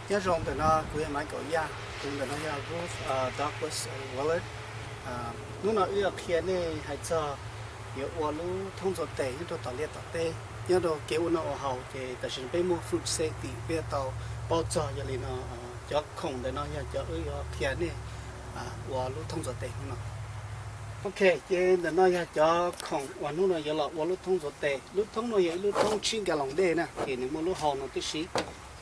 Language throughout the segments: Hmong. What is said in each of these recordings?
Nyob zoo, ntawm no kuv yog Maiv Kaum Yaj, kuv ntawm no yog Ruth Douglas Willard. Hnub no wb yuav qhia nej hais txog yuav ua lub thoob ntxuav tes nyob rau tom liaj tom teb. Nyob rau kev ua noj ua haus ces tam sim no peb muaj food safety, peb yuav tau paub txog. Yog li no, cov khoom ntawm no yog cov wb yuav qhia nej ua lub thoob ntxuav tes hnub no. Ok, ces ntawm no yog cov khoom uas hnub no yuav los ua lub thoob ntxuav tes. Lub thoob no yog ib lub thoob tsib nkaloos dej na, ces nws muaj lub hau no tib si.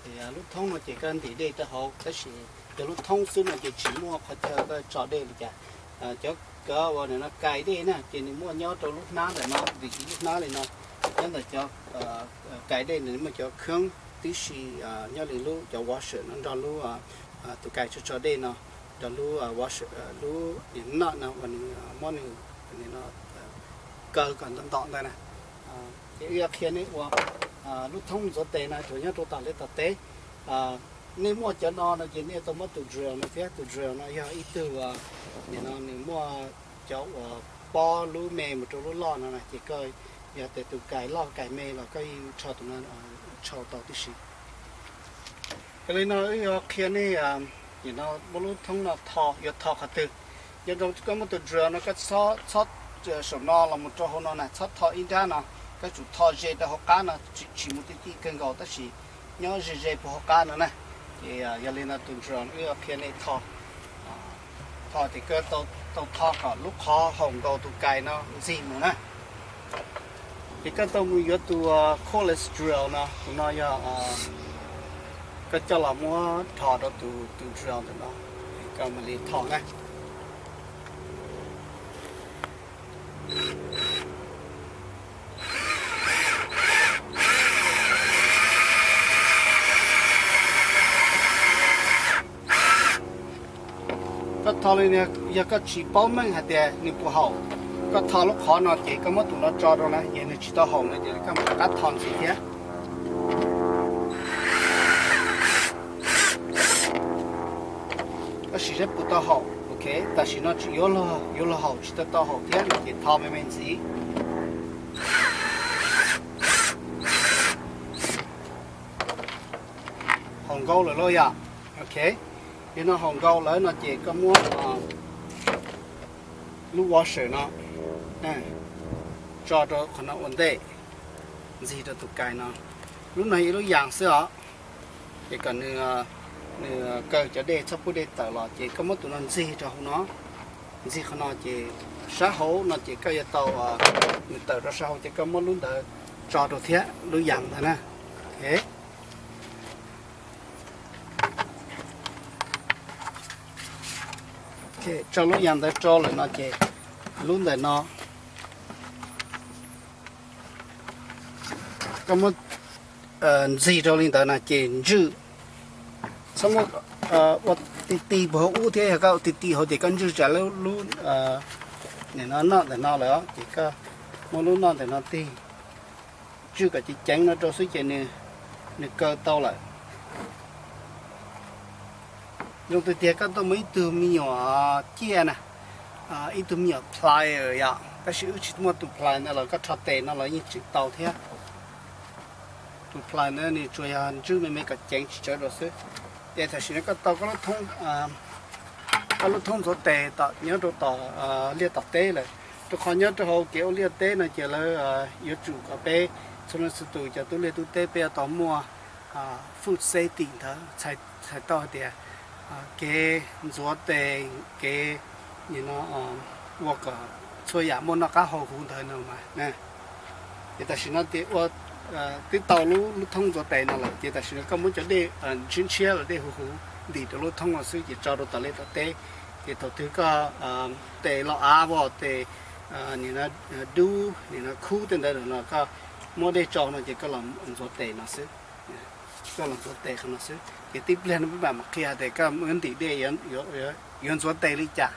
Ces lub thoob no ces koj ntim dej rau hauv, tab sis yog lub thoob xwb no ces tsis muaj qhov chaw koj tso dej li cas. Cov, cov uas nim no kais dej na ces nws muaj nyob rau lub hnab ntawm no, vim lub hnab li no. Nyob ntawm cov kais dej nws muaj cov khoob tib si, nyob li lub cov washer no nrog lub tus kais tso tso dej no, nrog lub washer, lub noj no uas nws muab nws kaw kom ntom ntom ntawd na. Ces wb yuav qhia nej ua lub thoob ntxuav tes no tsuas nyob rau tom liaj tom teb. Nej muaj cov no no ces nej tau muab tus drill no thiab. Tus drill no yog ib tug, nim no nws muaj cov uas pob lub me mus rau lub loj no na, ces koj yog tias tus kais loj kais me los koj yeej rho tus no, rho tau tib si. Yog li no wb yuav qhia nej, nim no muab lub thoob no tho, yuav tho qhov twg. Yog rau koj muaj tus drill no koj txhob, txhob saum no los mus rau hauv no na, txhob tho ib nrab no, koj tsum tho ze rau hauv qab no, tsis, tsis mus ti ti kawg nkaus tab sis nyob ze ze puag hauv qab no na. Ces yog li no tus drill wb yuav qhia nej tho, tho ces koj tau tho kom lub qhov haum nkaus tus kais no ntxig mus na. Ces koj tau mus yuav tus cordless drill no, tus no yog koj coj los muab rho rau tus, tus drill ntawm no, koj mam li tho na. Koj tho li no, yog koj tsis paub meej hais tias nws puas haum, koj tho lub qhov no ces koj muab tus no tso rau na, yog nws tsis tau haum no ces koj mam rov qab tho ntxiv thiab. Koj sim saib puas tau haum. Ok, tam sim no tseem yuav luag, yuav luag haum tsis tau tau haum thiab no ces tho me me ntxiv. Haum nkaus lawm lauj yom. Ok, yog no haum nkaus lawm no ces koj muab lub washer no tso rau qhov no ua ntej, ntxig rau tus kais no. Lub no yog ib lub yas xwb os, ces kom nws, nws kaw cov dej txhob pub dej tawm los ces koj muab tus no ntxig rau hauv no. Ntxig qhov no ces sab hauv no ces koj yuav tau, nws tawm rau sab hauv ces koj muab lub ntawd tso rau thiab, lub yas ntawd na. Ok, tso lub yas ntawd rau lawm no ces lub ntawm no koj muab ntxig rau li ntawd na ces ntswj, txhob muab ua ti ti puag hauv ub thiab, yog koj ua ti ti hauv ces koj ntswj tsam lub, nim no noj ntawm no lawm ces koj muab lub noj ntawm no tig, ntswj kom ceev ceev no rau xwb ces nws kaw tau lawm. Zoo tiag tiag koj tuaj muaj ib tug me nyuam ciaj na, ib tug me nyuam plier yom, tab sis wb tsis muaj tus plier ntawd los koj rho tes no los yeej tseem tau thiab. Tus plier ntawd nws tsuas yog ntswj me me kom ceev tsis tsawv dua xwb. Ces tam sim no koj tau koj lub thoob ntxuav tes tom, nyob rau tom liaj tom teb lawm. Rau qhov nyob rau hauv kev ua liaj teb no ces lawv yuav tsum kom peb txhua leej txhua tus cov tub liaj tub teb peb yuav tau muaj food safety ntawd, txhais tau hais tias kev ntxuav tes, kev nim no ua kom txhua yam muaj noj qab haus huv ntawd no mas. Ces tam sim no ces ua, twb tau lub, lub thoob ntxuav tes no lawm ces tam sim no koj muab cov dej ntshiab ntshiab los dej huv huv ntim rau lub thoob no xwb ces tso rau tom liaj tom teb. Ces thaum twg koj tes los av, tes nim no dub, nim no khub tej ntawd no koj muab dej tso no ces koj los ntxuav tes no xwb. Koj los ntxuav tes qhov no xwb ces tib pliag no peb mam qhia tias koj muab ntim dej yuav ntxuav tes li cas.